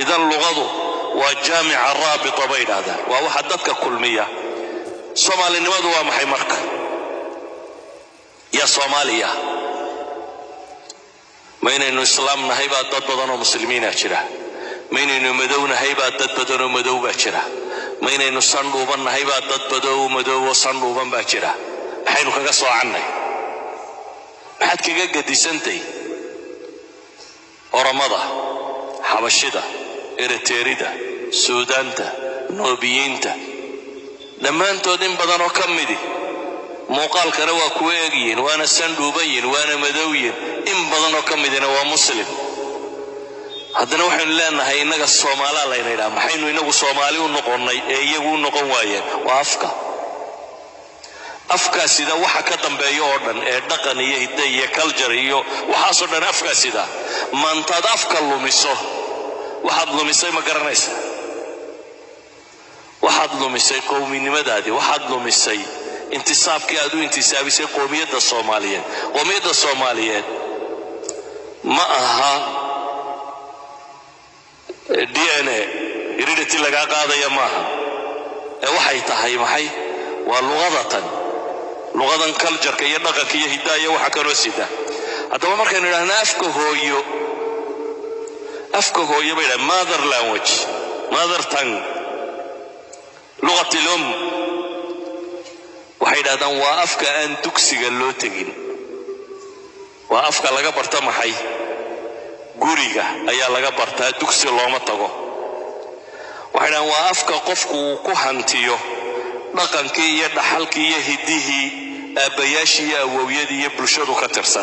Idan luqadu waa jaamica raabita bay idhahdaan, waa waxa dadka kulmiya. Soomaalinimadu waa maxay marka? Yaa Soomaaliya? Ma inaynu islaam nahay baa dad badan oo muslimiina jira? Ma inaynu madow nahay baa dad badan oo madow baa jira? Ma inaynu sandhuuban nahay baa dad badan oo madow oo sandhuuban baa jira? Maxaynu kaga soocannay? Maxaad kaga gedisantay Oromada, Xabashida, Eriteerida, Suudaanta, Noobiyiinta? Dhammaantood in badan oo ka midi muuqaalkana waa kuwa egyihiin, waana sandhuuban yihin, waana madow yihin. In badan oo ka midina waa Muslim. Haddana waxaynu leenahay innaga Soomaalaa layna yidhaha. Maxaynu inagu Soomaali u noqonnay ee iyagu u noqon waayeen? Waa afka. Afkaa sida waxa ka dambeeya oo dhan ee dhaqan iyo hidde iyo culture iyo waxaasoo dhan afkaa sida. Maantaad afka lumiso, waxaad lumisay ma garanaysa? Waxaad lumisay qowminimadaadii, waxaad lumisay intisaabkii aad u intisaabisay qowmiyadda Soomaaliyeed. Qowmiyadda Soomaaliyeed ma aha DNA heredity lagaa qaadaya maaha, ee waxay tahay maxay? Waa luqadatan, luqadan cultureka iyo dhaqanka iyo hiddaha iyo waxa kaloo sida. Haddaba markaynu idhahna afka hooyo, afka hooyo bay idhaha, mother language, mother tongue, لغة الأم, waxay yidhahdaan waa afka aan dugsiga loo tegin, waa afka laga barta maxay? Guriga ayaa laga bartaa, dugsi looma tago. Waxay dhahaan waa afka qofku uu ku hantiyo dhaqankii iyo dhaxalkii iyo hiddihii aabbayaashii iyo awowyadii iyo bulshadu ka tirsan.